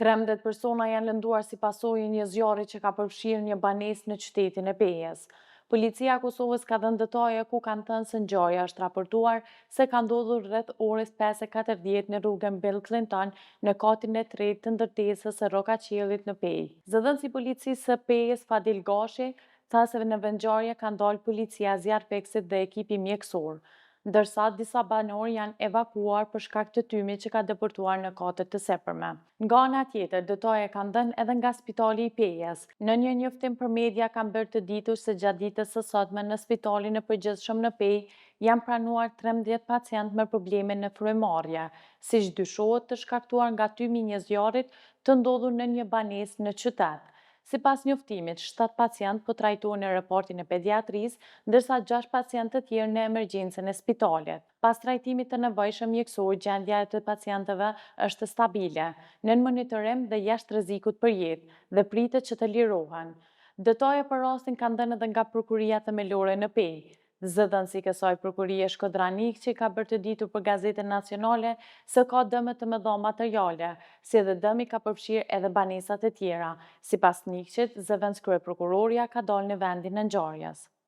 13 persona janë lënduar si pasojë e një zjarri që ka përfshirë një banesë në qytetin e Pejës. Policia e Kosovës ka dhënë detaje ku kanë thënë se ngjarja është raportuar se ka ndodhur rreth orës 5:40 në rrugën Bill Clinton në katin e tretë të ndërtesës së Rrokaqiellit në Pejë. Zëdhënësi i policisë së Pejës Fadil Gashi tha se në vendngjarje kanë dalë policia, zjarrfikësit dhe ekipi mjekësor, ndërsa disa banorë janë evakuuar për shkak të tymit që ka depërtuar në katet të sipërme. Nga ana tjetër, detaje kanë dhënë edhe nga Spitali i Pejës. Në një njoftim për media kanë bërë të ditur se gjatë ditës së sotme në Spitalin e Përgjithshëm në Pejë janë pranuar 13 pacientë me probleme në frymëmarrje, siç dyshohet të shkaktuar nga tymi i një zjarrit të ndodhur në një banesë në qytet. Sipas njoftimit, 7 pacientë po trajtohen në repartin e pediatrisë, ndërsa 6 pacientë të tjerë në emergjencën e spitalit. Pas trajtimit të nevojshëm mjekësor, gjendja e të pacientëve është stabile, nën monitorim dhe jashtë rrezikut për jetë dhe pritet që të lirohen. Detaje për rastin kanë dhënë edhe nga Prokuroria Themelore në Pejë. Zëdhënësi i kësaj prokurorie Shkodran Nikçi ka bërë të ditur për Gazetën Nacionale se ka dëme të mëdha materiale, si edhe dëmi ka përfshirë edhe banesat e tjera. Sipas Nikçit, zëvendëskryeprokuroria ka dalë në vendin e ngjarjes.